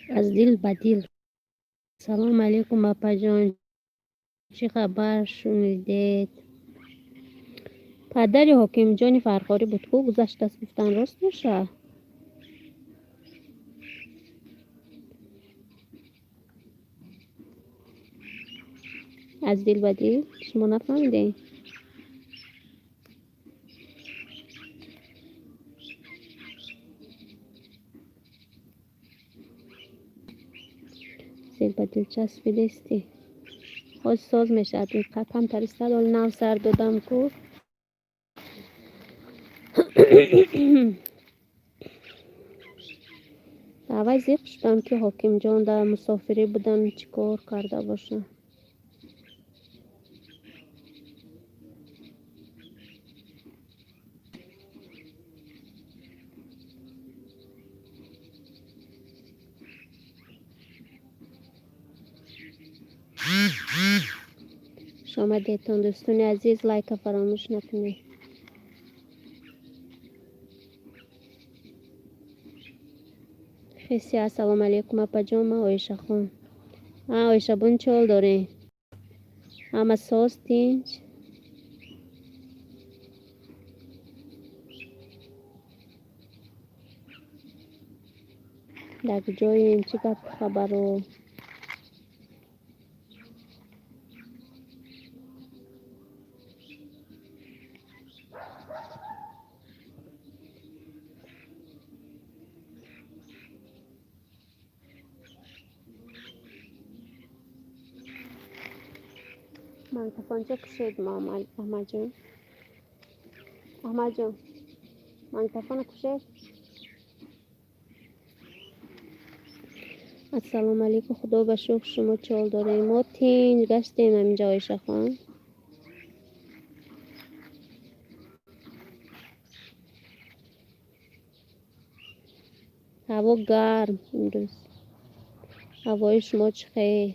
Аз дил ба дил. Салом алейкум, апаҷон, чӣ хабар шунидед? Падари Ҳокимҷони Фархорӣ буд ку, гузаштааст гуфтан, рост боша? Аз дил ба дил, шумо нафаҳмидем? Дил ба дил часпидести. Ҳоз соз мешавад, ин камтар истад, ҳол нав сар додам ку. Аввал зиқ шудам, ки Ҳокимҷон дар мусофирӣ будан, чӣ кор карда бошам. Хуш омадедтон, дӯстони азиз, лайка фаромӯш накунед. Хеси, ассалому алейкум, апаҷон, ман Оишахон. А, Оишабон, чӣ ҳол дорем? Ҳама соз, тинч? Дар куҷоем, чӣ гапу хабаро? Магнитофонча кушед, Аҳмадҷон. Аҳмадҷон, магнитофона кушед. Ассалому алейкум, худо ба шукр, шумо чӣ ҳол дорем? Мо тинҷ гаштем ҳаминҷа, Оишахон. Ҳаво гарм имрӯз. Ҳавои шумо чӣ хел?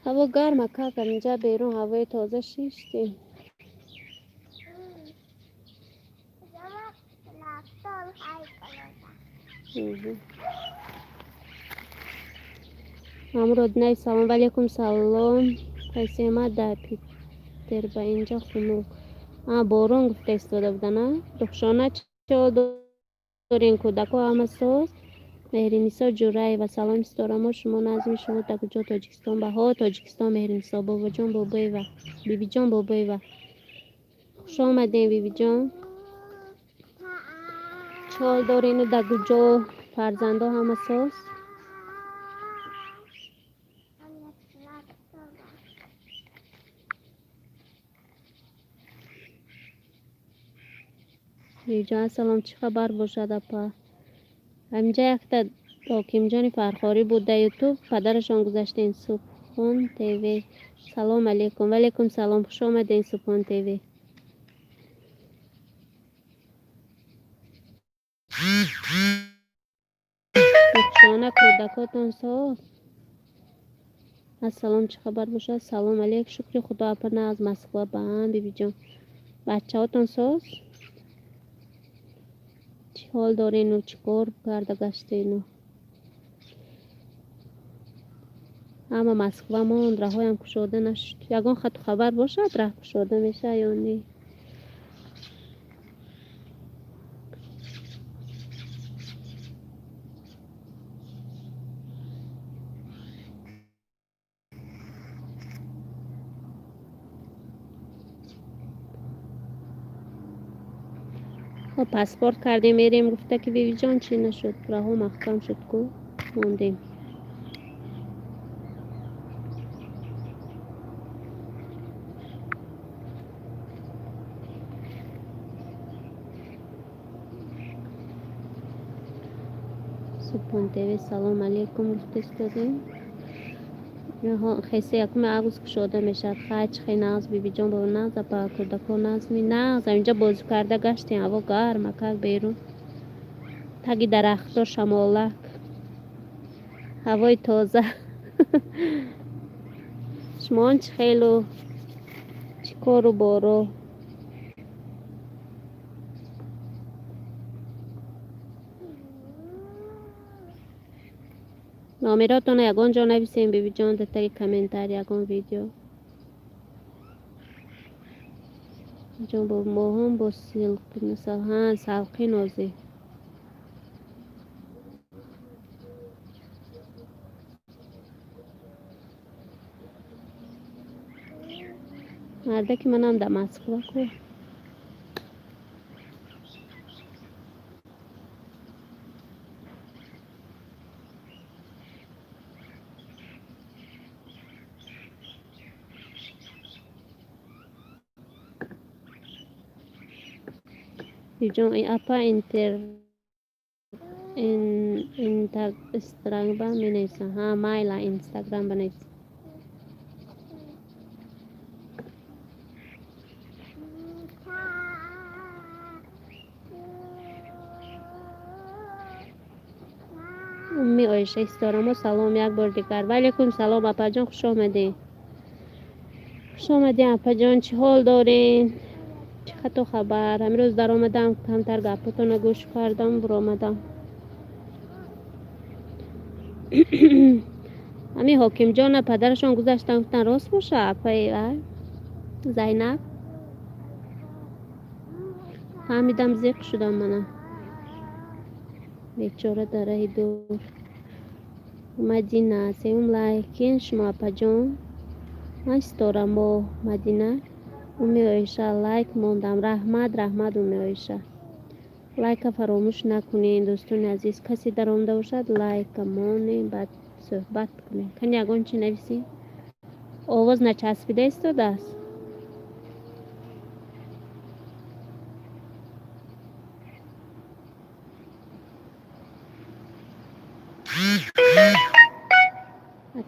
Ҳаво гарм, акак, ҳаминҷа берун ҳавои тоза шиштем. Мамурод Най, салом алейкум, салом. Қайсема дар Питер ба инҷа хунук. А, борон гуфта истода будан, а? Рухшона, чӣ ҳол дорем, кӯдако ҳама соз? Меҳринисо Ҷураева, салом, ситорамо, шумо назми, шумо дар куҷо, Тоҷикистон? Баҳо, Тоҷикистон, Меҳринисо, бобоҷон Бобоева, бибиҷон Бобоева. Хуш омадем, бибиҷон. Чӣ ҳол дорену дар куҷо, фарзандо ҳама соз? Бибиҷон, ассалом, чӣ хабар бошад, апа? Ҳаминҷа якта Ҳокимҷони Фархорӣ буд дар Ютуб, падарашон гузаштем. Субҳон ТВ. Салом алейкум. Валейкум салом. Хуш омадем, Субҳон ТВ. Рухшона, кӯдакотон соз? Ассалом, чӣ хабар бошад? Салом алейк, шукри худо, апа, на аз Москва ба ҳам, бибиҷон. Бачаҳотон соз? Чӣ ҳол дорену, чӣ кор карда гаштену? Ҳама Москва монд, раҳоям кушода нашуд. Ягон хату хабар бошад, раҳ кушода мешавад ё не? Паспорт кардем, мерем гуфта ки бибиҷон, чӣ нашуд? Раҳо маҳкам шуд ку, мондем. Субҳон ТВ, салом алейкум гуфта истодем. Хесе якуми август кушода мешавад. Хай, чӣ хел нағз, бибиҷон, бо нағз, апа, кӯдако нағзми? Нағз, ҳаминҷа бозӣ карда гаштем, ҳаво гарм, акак берун. Таги дарахто шамолак. Ҳавои тоза. Шумоон чӣ хелу, чӣ кору боро? Номеротона ягон ҷо нависем, бибиҷон, дар таги комментарий ягон видео. Ҷон, бо моҳон бо салқин озӣ. Мардаки манам дар Москва ку. Ҷон, апа, инстаграм менависам. Ҳа, майла, инстаграм банавис. Умми Оиша Исторамо, салом як бор дигар. Ваалайкум салом, апаҷон, хуш омадед. Хуш омадед, апаҷон, чӣ ҳол дорен? Чӣ хату хабар? Ҳамирӯз даромадам, камтар гапотона гӯш кардам, буромадам. Ҳамин ҳокимҷона падарашон гузаштан, гуфтан, рост боша, апаи Зайнаб? Фаҳмидам, зиқ шудам мана. Бечора дар раҳи дур. Мадина, сеюм лайкин шумо, апаҷон. Ман Ситорамо, Мадина. Уми Оиша, лайк мондам. Раҳмат, раҳмат, Уми Оиша. Лайка фаромӯш накунед, дӯстони азиз. Касе даромада бошад, лайка монем, баъд суҳбат кунем. Кани ягон чи нависем? Овоз начаспида истодааст?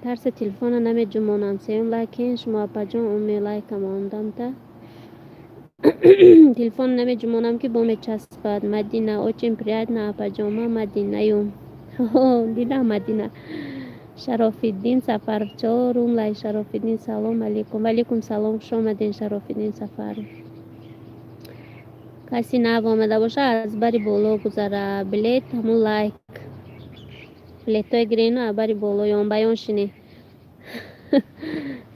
Тарси телефона намеҷумонам. Сеюм лайкин шумо, апаҷон. Уми, лайка мондам та. Телефон намеҷумонам, ки бо мечаспад. Мадина, очень приятно, апаҷон. Ман Мадинаюм. Дидам, Мадина. Шарофиддин Сафаров, чорум лайк. Шарофиддин, салом алейкум. Ваалейкум салом, хуш омадем, Шарофиддин Сафаров. Каси нав омада боша, аз бари боло гузара. Билет ҳамун лайк. Билетҳои гирену аз бари боло ёнбаён шине.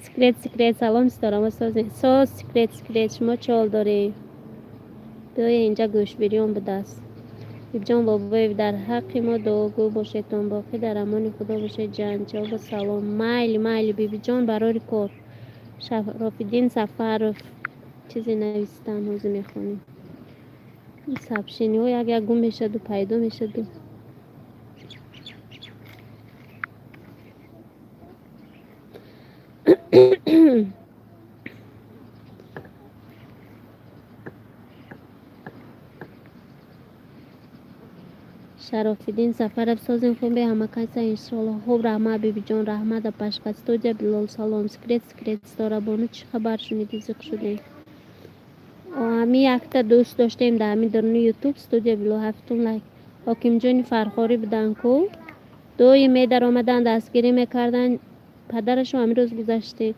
Секрет, секрет, салом, Ситорамо, созем. Соз, секрет, секрет, шумо чӣ ҳол доред? Биёе, инҷа гӯшбирён будааст. Бибиҷон Бобоев, дар ҳаққи мо дуогӯ бошедтон, боқӣ дар амони Худо бошед, ҷанҷобу салом. Майли, майли, бибиҷон, барори кор. Шарофиддин Сафаров чизе навистан, ҳозир мехонем. Сообщениҳо як як гум мешаду пайдо мешаду. Шарофиддин Сафаров, созем, хубе ҳама каса, иншоалло. Хуб, раҳмат, бибиҷон, раҳмат, апашка. Студия Билол, салом. Секрет, секрет, Ситорабону, чӣ хабар шунидӣ, зиқ шудем? Ҳами якта дӯст доштем дар ҳамин даруни Ютуб, студия Билол, ҳафтум лайк. Ҳокимҷони Фархорӣ буданд ку, доим медаромаданд, дастгирӣ мекарданд. Падарашон ҳамин рӯз гузаштем.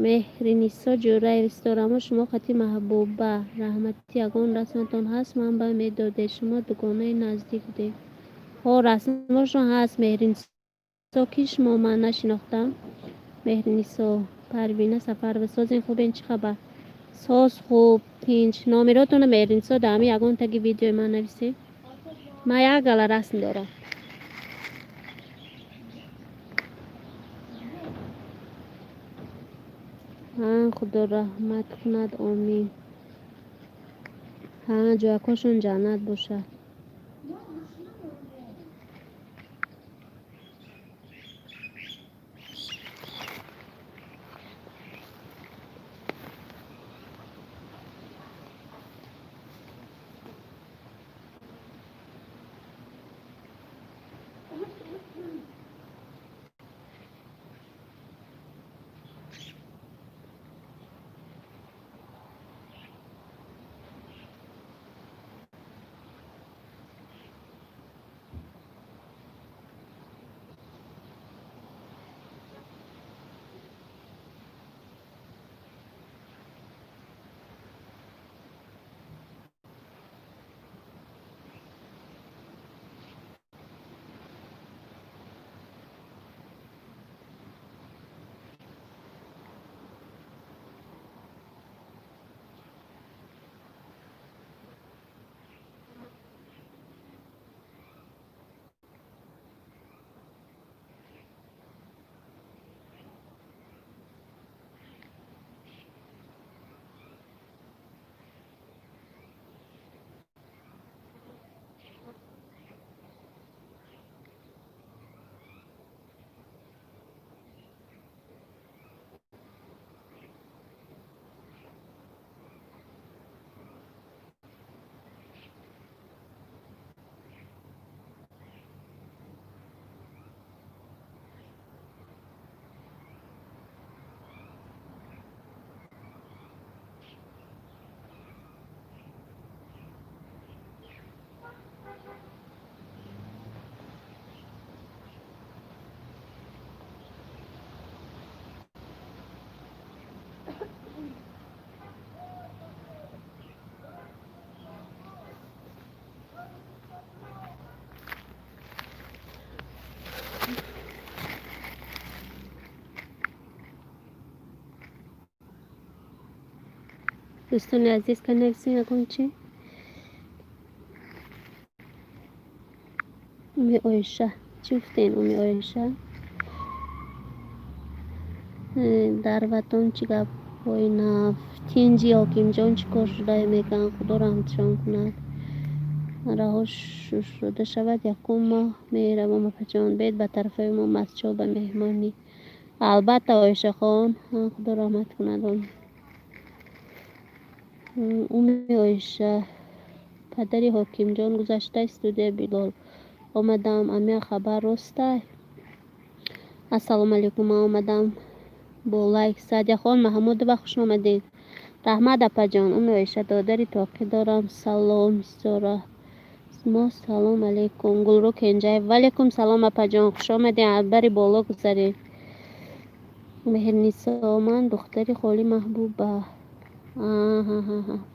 Меҳринисо Ҷӯраев, Ситорамо, шумо хати Маҳбуба раҳматӣ ягон расматон ҳаст, ман ба медодед, шумо дугонаи наздик будед. Ҳо, расмошон ҳаст. Меҳринисо ки шумо, ман нашинохтам. Меҳринисо. Парвина Сафарова, созем, хубен, чӣ хабар? Соз, хуб, тинч. Номеротона, Меҳринисо, дар ҳамин ягон таги видеои ман нависед. Ман як гала расм дорам. Ҳа, Худо раҳмат кунад, омин. Ҳа, ҷоякошон ҷаннат бошад. Дӯстони азиз, ка нависен ягон чи. Уми Оиша, чӣ гуфтен, Уми Оиша? Дар ватон чӣ гапҳои нав? Тинҷи, Ҳокимҷон чӣ кор шуда мекунанд? Худо раҳматшон кунад. Раҳо шуда шавад, якум моҳ меравам, апаҷон. Бед ба тарафҳои мо Мастчоҳ ба меҳмонӣ. Албатта, Оишахон, Худо раҳмат кунад. Уми Оиша, падари Ҳокимҷон гузашта, студия Билол омадам. Амия хабар ростай? Ассалому алайкум, ман омадам бо лайк. Саъдияхон Маҳмудова, хуш омадед. Раҳмат, апаҷон. Уми Оиша, додари тоқӣ дорам. Салом, Ситора. Мо салом алейкум. Гулрӯ Кенҷаев, ваалейкум салом, апаҷон, хуш омадед, аз бари боло гузаред. Меҳрнисо, ман духтари холи Маҳбуба.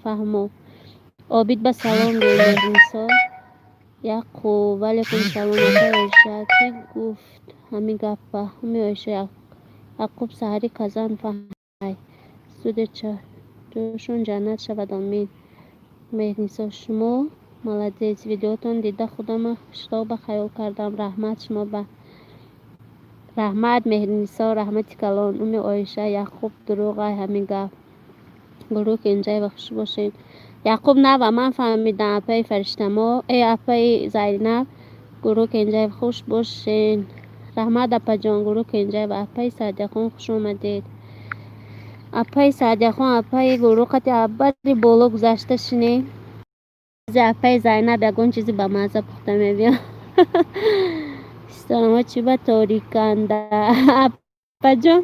Фаҳмо. Обид ба салом гӯй, Меҳрнисо. Яқуб, ваалейкум салом, апаи Оиша. Кӣ гуфт ҳамин гапа? Уми Оиша, Яқуб саҳари казан фаҳмай. Студия ҷошон ҷаннат шавад, омин. Меҳрнисо, шумо молодец, видеотон дида худама қишлоқба хаёл кардам. Раҳмат шумо ба. Раҳмат, Меҳрнисо, раҳмати калон. Уми Оиша, Яқуб дурӯғай ҳамин гап. Гулрӯ Кенҷаева, хуш бошед. Яқуб нава ман фаҳмидам, апаи Фариштамо, э, апаи Зайнаб. Гулрӯ Кенҷаев, хуш бошед. Раҳмат, апаҷон. Гулрӯ Кенҷаева, апаи Саъдияхон, хуш омадед. Апаи Саъдияхон, апаи Гулрӯ қати абари боло гузашта шинед. Апаи Зайнаб ягон чизи ба мазза пухта мебиём. Ситорамо чӣ ба ториканда? Апаҷон,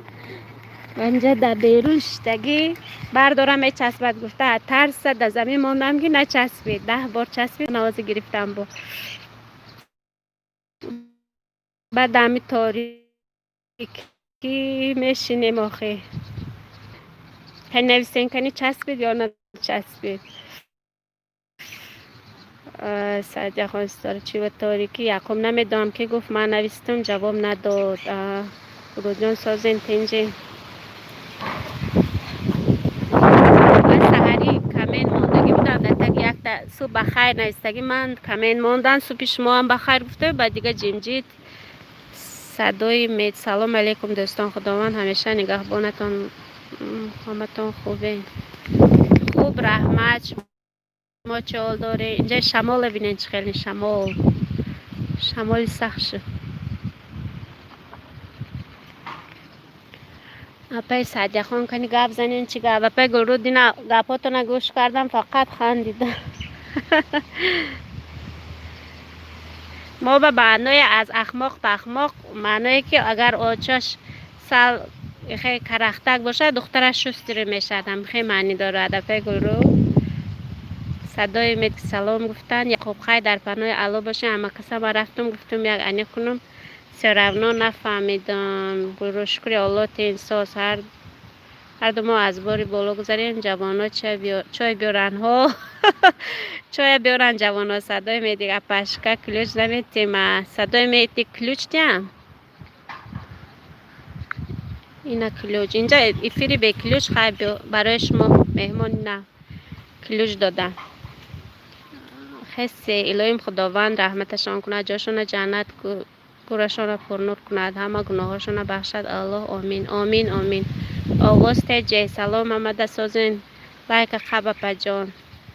инҷа дар берун шиштагӣ бардорам мечаспад гуфта, тарса дар замин мондам, ки начаспид. 10 бор часпид, навози гирифтам бо. Баъд ҳами торикӣ мешинем охи. Кани нависен, кани часпид ё начаспид? Саъдияхон, ситора чӣ ба торикӣ? Яқуб намедонам, ки гуфт, ман навистам, ҷавоб надод. Гулҷон, созен, тинҷи? Ман саҳарӣ коммент мондагӣ будам дар таги якта субҳ ба хайр навистагӣ, ман коммент мондан, субҳи шумоам ба хайр гуфта, ба дига ҷимҷид. Садои мед, салом алейкум, дӯстон, Худованд ҳамеша нигаҳбонатон, ҳаматон хубен? Хуб, раҳмат, шумо чӣ ҳол доред? Инҷа шамоле бинед, чӣ хеле шамол, шамоли сахт шуд. Апаи Саъдияхон, кани гап занем, чӣ гап? Апаи Гулрӯ, дина гапҳотона гӯш кардам, фақат хандидам. Мо ба маъное аз ахмоқ ба ахмоқ, маъное ки агар очаш сал хе карахтак бошад, духтараш шустире мешавад, ҳам хе маънӣ дорад. Апаи Гулрӯ, садои мед, салом гуфтан. Яқуб, хай, дар паноҳи Алло бошем, ҳама каса. Ман рафтум, гуфтум як аниқ кунам, всё равно нафаҳмидам. Гулрӯ, шукри Алло, тинсоз, ҳарду мо аз бори боло гузарем, ҷавоно чой биёранд. Ҳо, чоя биёранд ҷавоно. Садои медик, апашка, ключ наметима. Садои медик, ключ диям? Ина ключ инҷа, эфири бе ключ. Хай, барои шумо меҳмони нав ключ додам. Хесе, илоҳим Худованд раҳматашон кунад, ҷошона ҷаннат, гӯрашонро пурнур кунад, ҳама гуноҳҳошонро бахшад Аллоҳ, омин, омин, омин. Овоз теҷе, салом, омада созен, лайка қаб, апаҷон.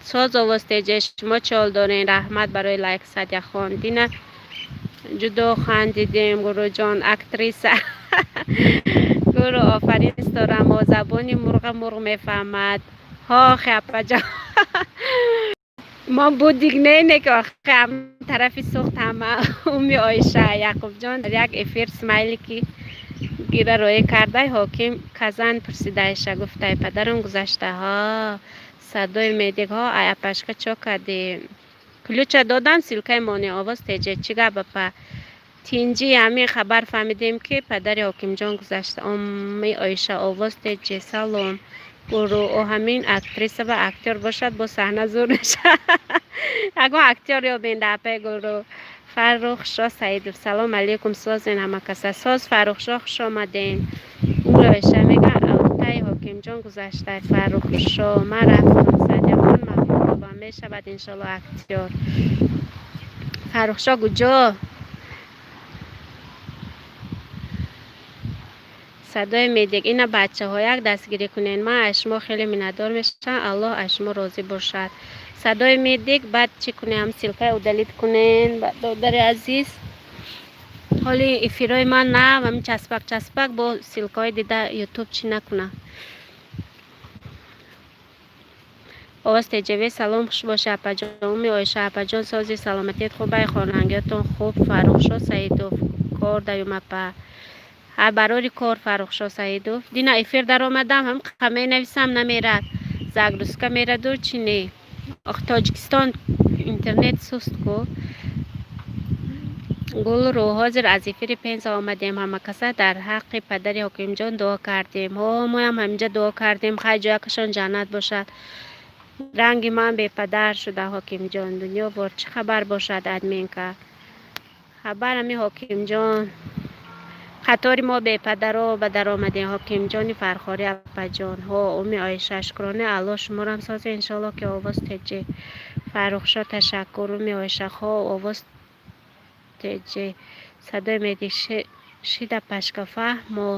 Соз, Овоз теҷе, шумо чӣ ҳол дорен? Раҳмат барои лайк, Садяхон. Дина ҷудо хандидем, Гуруҷон, актриса. Гуру, офарин, ситорамо, забони мурға мурғ мефаҳмад. Ҳо, хе, апаҷон, мо будик не, не ки охи ҳам тарафи сӯхт ҳама. Уми Оиша, Яқубҷон дар як эфир смайлики гира роя кардай, ҳоким казан пурсидааша, гуфтай падарам гузашта. Ҳо, садои медикҳо, ай апашка, чо кардӣ? Ключа додам, ссылкаи мони. Овоз теҷе, чӣ гап, апа? Тинҷи, ҳамин хабар фаҳмидем, ки падари Ҳокимҷон гузашта. Уми Оиша, Овоз теҷе, салом. Гуру, о ҳамин актриса ва актёр бошад, бо саҳна зур мешавад. Ягон актёр ёбен да, апаи Гулрӯ. Фаррухшо Саидов, салом алейкум, созен ҳама каса? Соз, Фаррухшо, хуш омаден. Уми Оиша мега, алтай ҳоким. Ҳокимҷон гузашта. Фаррухшо, ман рафтам. Садиахон Маҳмудова, мешавад, иншолло, актёр. Фаррухшо, куҷо? Садои Медик, ина бачаҳо, як дастгирӣ кунед, ман аз шумо хеле миннатдор мешавам, Аллоҳ аз шумо розӣ бошад. Садои Медик, баъд чӣ кунем? Ссылка и удалить кунен, додари азиз. Ҳоли эфирҳои ман нав, ҳамин часпак часпак бо ссылка ҳои дида Ютуб чӣ накуна. Овоз ТҶВ, салом, хуш бошед, апаҷон. Уми Оиша, апаҷон, сози, саломатият хубай, хонангиётон хуб. Фаррухшо Саидов, кор даюм, апа. Ҳа, барори кор, Фаррухшо Саидов. Дина эфир даромадам, ҳам қа менависам, намерад, загрузка мераду чи не. Ох, Тоҷикистон интернет суст ку. Гулрӯ, ҳозир аз эфири Пенза омадем, ҳамакаса дар ҳаққи падари Ҳокимҷон дуо кардем. Ҳо, моям ҳаминҷа дуо кардем, хай, ҷоякашон ҷаннат бошад. Ранги ман бепадар шуда Ҳокимҷон. Дунё бор, чӣ хабар бошад, админка? Хабар ҳами Ҳокимҷон. Қатори мо бепадаро ба даромадем. Ҳокимҷони Фархорӣ, апаҷон. Ҳо, Уми Оиша, шукрони Аллоҳ, шуморам созе, иншолло, ки овоз теҷе. Фаррухшо, ташаккур. Уми Оиша, хо, овоз теҷе. Садои Медик шида пашка, фаҳмо.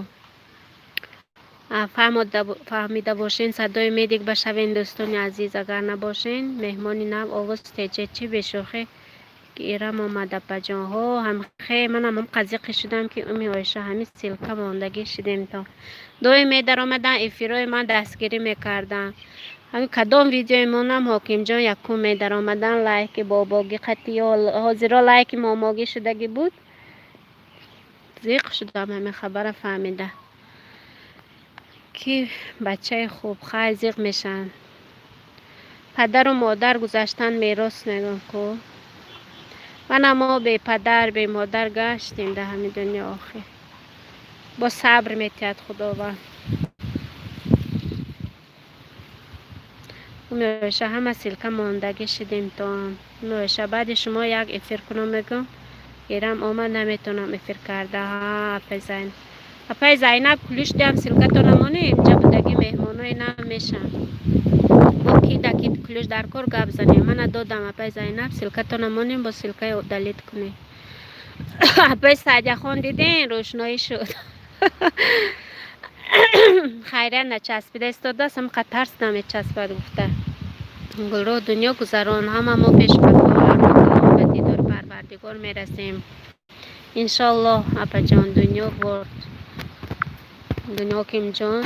Фаҳмида бошен, садои Медик башавен, дӯстони азиз, агар набошен, меҳмони нав. Овоз теҷе, чӣ бешӯхӣ гирам омад, апаҷон. Ҳо, ҳамхе, манам ҳам қазиқӣ шудам, ки Уми Оиша ҳамин ссылка мондагӣ шидем то. Доим медаромадан эфирҳои ман, дастгирӣ мекарданд. Ҳамин кадом видеои монам Ҳокимҷон якум медаромадан, лайки бобогӣ қатӣ, ҳозиро лайки момогӣ шудагӣ буд. Зиқ шудам ҳамин хабара фаҳмида. Ки бачаи хуб, хай, зиқ мешаванд. Падару модар гузаштан мерос мегӯям ку. Манам мо бепадар, бемодар гаштем дар ҳамин дунё охир. Бо сабр метиҳад Худованд. Уми Оиша, ҳама ссылка мондагӣ шидем то. Уми Оиша, баъди шумо як эфир кунам, мегӯм. Гирам омад, наметавонам эфир карда. Ҳа, апай Зайнаб. Апай Зайнаб, ключ диҳам, ссылка тон намонем, инҷа будагӣ меҳмонои нав мешаванд. Бо ки да ки ключ дар кор гап занем. Мана додам, апай Зайнаб, ссылка тон намонем, бо ссылка и удалить кунем. Апай Саъдияхон, диден, рӯшноӣ шуд. Хайрия начаспида истодааст, ҳам тарс намечаспад гуфта. Гулрӯ, дунё гузарон, ҳама мо пеш ба дидори Парвардигор мерасем. Иншоллоҳ, апаҷон, дунё бурд. Дунё Ҳокимҷон.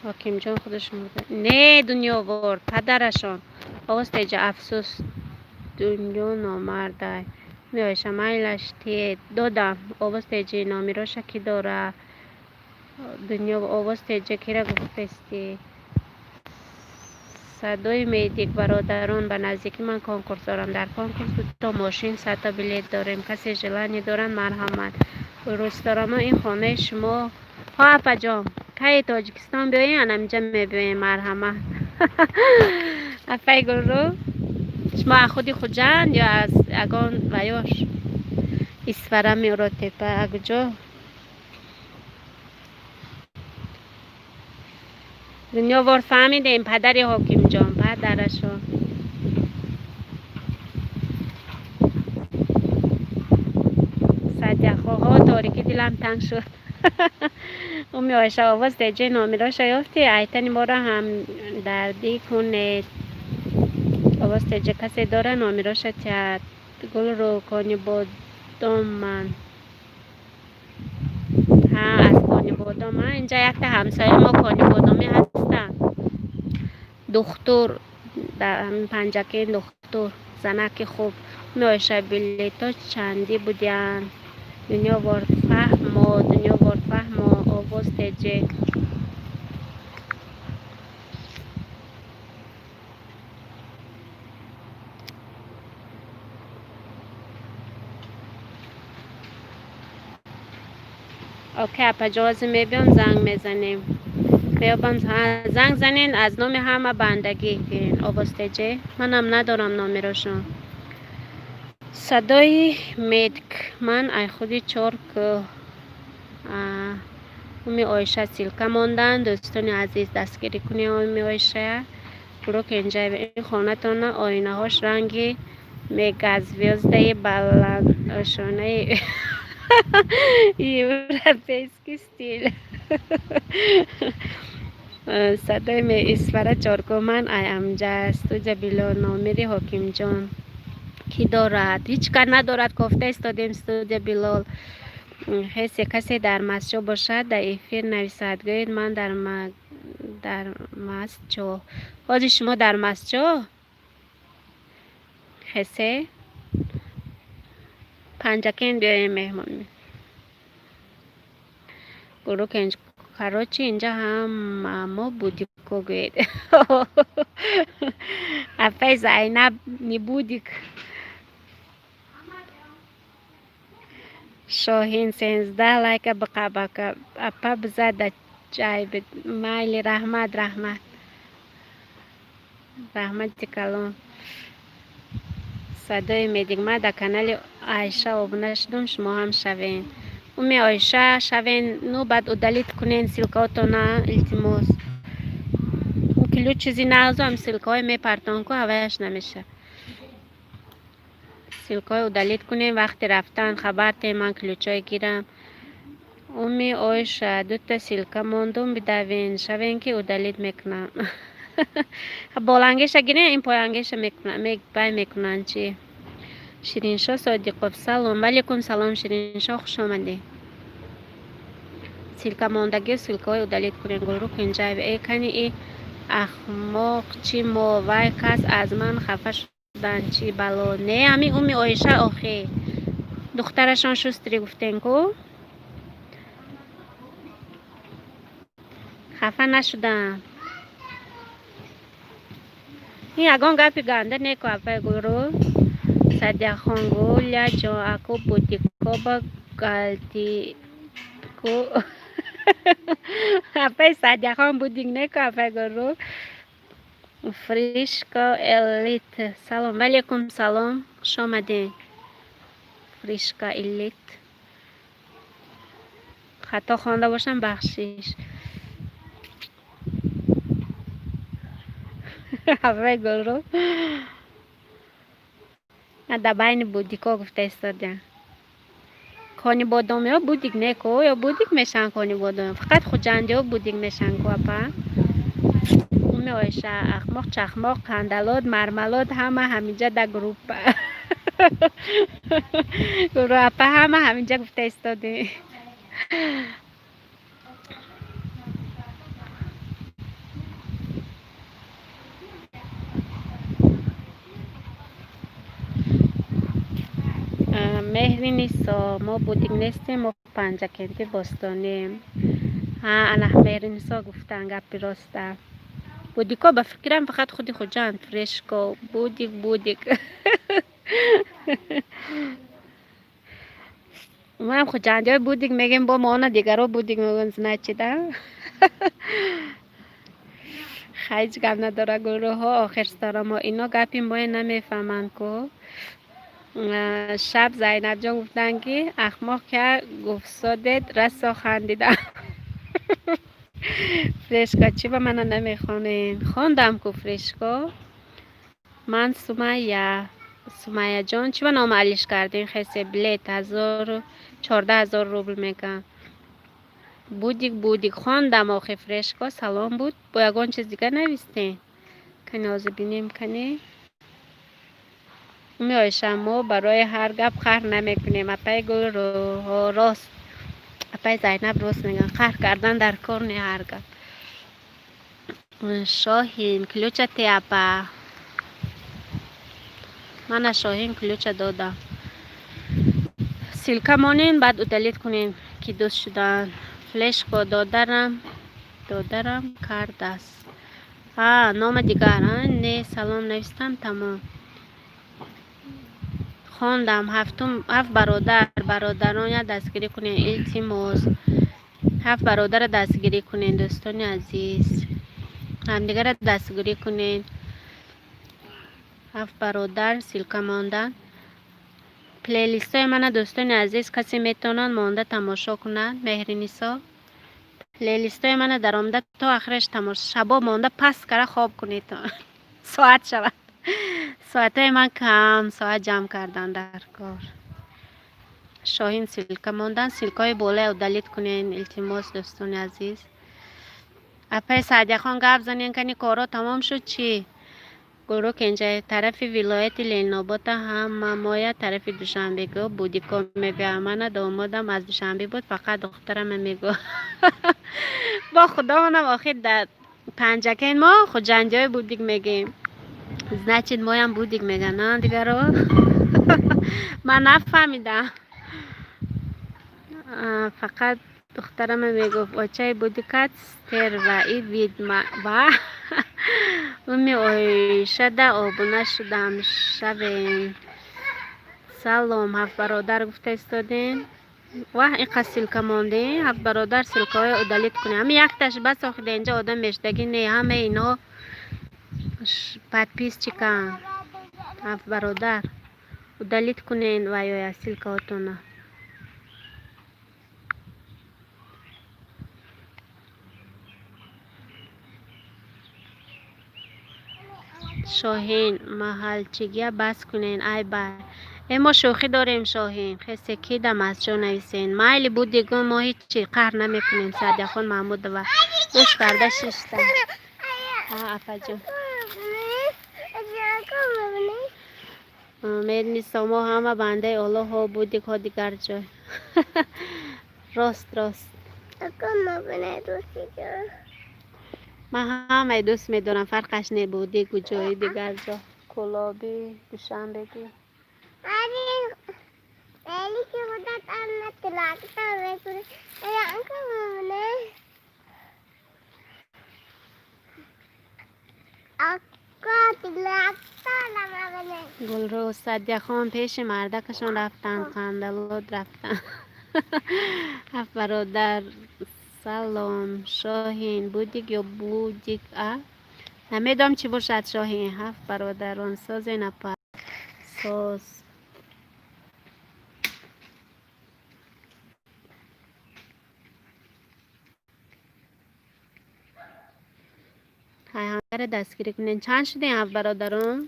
Ҳокимҷон худаш мурда. Не, дунё ворд, падарашон. Овоз теҷа, афсӯс, дунё номардай. Меоиша, майлаш тиед. Додам. Овоз теҷи номироша кӣ дора? Дунё, овоз теҷа, кира гуфтестӣ? Садои Медик, бародарон, ба наздикӣ ман конкурс дорам. Дар конкурс дуто мошин, 100та билет дорем. Касе желание доранд, марҳамат. Рӯсторамо, ин хонаи шумо. Ҳо, апаҷон, кай Тоҷикистон биёем, анаминҷа мебиёем, марҳамат. Апай Гулрӯ, шумо аз худи Хуҷанд ё аз ягон ваёш Исфара, Меъротепа, куҷо? Дунёвор, фаҳмидем, падари Ҳокимҷон, падарашон. Садияхоҳо, торикӣ дилам танг шуд. Уми Оиша, овоз деҷаи номироша ёфтӣ? Айтани моро ҳамдардӣ кунед. Овоз теҷа, касе дора номироша тиҳад? Гулрӯ, Конибодом ман. Ҳа, аз Конибодом. Ҳа, инҷа якта ҳамсояи мо конибодомӣ ҳастанд. Духтур дар Панҷакент, духтур, занаки хуб. Уми Оиша, билетҳо чандӣ будиянд? Дунёвор, фаҳмо, дунёвор, фаҳмо, овоз теҷе. Окей, апаҷон, ҳозир мебиём, занг мезанем. Меёбам, занг занен, аз номи ҳама бандагӣ кунен, овоз теҷе. Манам надорам номерошон. Садои Медк, ман ай худи чор кӯҳ. Уми Оиша ссылка мондан. Дӯстони азиз, дастгирӣ кунед уми Оишая. Гурӯҳ Кенҷаева, ин хонатона оинаҳош ранги мегазвёздаи баландошонаи европейский стиль. Садои Исфара чоркӯ. Ман айамҷа студия Билол, номери Ҳокимҷон кӣ дорад? Ҳеҷ кас надорад, кофта истодем студия Билол. Хесе касе дар Масчо бошад, дар эфир нависад, гӯед ман дар Масчо. Ҳозир шумо дар Масчо? Хесе Панҷакент биёем, меҳмон. Гурӯҳ, короче, инҷа ҳама мо будико, гӯед. Апай Зайнаб не будик. Шоҳин, 13 лайка биқабака апа бизада ҷай. Майли, раҳмат, раҳмат, раҳмати калон. Садои Медик, ман дар канали Айша обуна шудум, шумо ҳам шавен. Уми Оиша шавен, ну баъд удалить кунен ссылкаотона, илтимос. Ключ чизи нағзу ҳам ссылкаҳое мепартон ку, ҳаваяш намеша. Ссылкаҳои удалить кунем, вақти рафтан хабар тем, ман ключҳое гирам. Уми Оиша, дута ссылка мондум, бидавен, шавен ки удалить мекунам. Болангеша гирем, ин поянгеша бай мекунанд чӣ. Шириншо Содиқов, салом. Валейкум салом, Шириншо, хуш омадед. Ссылка мондагио ссылкаҳои удалить кунем. Гулрӯ Кенҷаева, э кани и ахмоқ чӣ мо вай кас аз ман хафа шуданд, чӣ бало? Не, ҳамин уми Оиша охи духтарашон шустри гуфтем ку, хафа нашудам. Ин ягон гапи ганда неку, апай Гулрӯ. Садияхон Гуля ҷон, аку будикоба галдику. Апай Садияхон будик неку, апай Гулрӯ. Фришко Элит, салом. Валейкум салом, хуш омадед. Фришка Элит, хато хонда бошам, бахшиш. Апай Гулрӯ, дар байни будико гуфта истодиям. Конибодомиҳо будик неку ё будик мешаванд? Конибодомиҳо фақат хуҷандиҳо будик мешаванд ку, апа. Уми Оиша, ахмоқ, чахмоқ, қандалот, мармалот ҳама ҳаминҷа дар группа. Гурӯҳ апа, ҳама ҳаминҷа гуфта истодем. Меҳринисо, мо будик нестем, мо панҷакенти бостонем. Ҳа, ана Меҳринисо гуфтан гапи роста. Будико ба фикрам фақат худи Хуҷанд. Фрешко будик, будик. Манам хуҷандиҳои будик мегем, бо моона дигаро будик мегӯянд, значит, а ҳеҷ гап надора. Гулрӯҳо, охирстара мо ино гапи мое намефаҳманд ку. Шаб Зайнабҷон гуфтанд ки ахмоқ ка гуфтсодед, расо хандидам. Фрешка, чӣ ба мана намехонем? Хондам ку, Фрешко. Ман Сумайя. Сумайяҷон, чӣ ба ном алиш кардем? Хесе билет ҳазору 14 000 рубл мегӯям. Будик, будик хондам охи, Фрешко, салом буд, бо ягон чиз дига навистем. Кани ҳозир бинем, кани. Уми Оиша, мо барои ҳар гап қаҳр намекунем. Апаи Гулрӯҳо, рост, апаи Зайнаб рост мегӯянд, қаҳр кардан дар кор не ҳар гап. Шоҳин, ключа те, апа. Мана Шоҳин, ключа додам. Ссылка монен, баъд удалить кунем, ки дӯст шуданд. Флешко, додарам кардааст. А нома дигар не, салом навистам, тамом. Хондам ҳафтум, ҳафт бародар, бародарон, як дастгирӣ кунед, илтимос. Ҳафт бародарро дастгирӣ кунед, дӯстони азиз, ҳамдигарро дастгирӣ кунед. Ҳафт бародар ссылка мондан. Плейлистҳои мана, дӯстони азиз, касе метавонад монда тамошо кунад. Меҳринисо. Плейлистои мана даромада то охираш тамош, шабо монда паст кара хоб кунед, соат шавад. Соатҳои ман кам, соат ҷамъ кардан дар кор. Шоҳин, ссылка мондан, ссылкаҳои болае удалить кунен, илтимос, дӯстони азиз. Апаи Саъдияхон, гап занен, кани корҳо тамом шуд чӣ? Гулрӯ Кенҷа, тарафи вилояти Ленинобота ҳама моя тарафи Душанбего будико мегӯям. Мана домодам аз Душанбе буд, фақат духтарама мегӯ. Бо худомонам охир дар Панҷакен мо хуҷандиҳои будик мегӯем. Значит, моям будик мегӯянд, на дигаро? Ман нафаҳмидам. Фақат духтарама мегуфт: очаи будикат стерва и ведьма. Ва уми Оишада обуна шудам, шавем. Салом, ҳафт бародар гуфта истодем. Ваҳ, ин қад ссылка мондем. Ҳафт бародар, ссылкаҳои удалить кунем. Ҳами якташ бас, охида инҷа одам мешудагӣ не, ҳамаи инҳо подписчиканд. Ҳафт бародар, удалить кунен ва ё ссылкаҳотона. Шоҳин, маҳалчигия бас кунен, ай бай. Э, мо шӯхӣ дорем, Шоҳин. Хесе ки дам аз ҷо нависен. Майли, буд, дигун, мо ҳичи қаҳр намекунем. Саъдияхон Маҳмудова гӯш карда шишта. Апаҷон. Умед Нисо, мо ҳама бандаи Оллоҳо, будик ҳо дигар ҷой. Рост, рост. Ман ҳамаи дӯст медорам, фарқаш не, будигу ҷои дигар ҷо. Кӯлобӣ, Душанбегӣ. Гулрӯз, Садияхон пеши мардакашон рафтанд, Қандалод рафтанд. Ҳафт бародар, салом. Шоҳин, будик ё будик а? Намедонам чӣ бошад, Шоҳин. Ҳафт бародарон, созен, апа? Соз. Ҳамаро дастгирӣ кунед. Чанд шудем, ҳафт бародарон?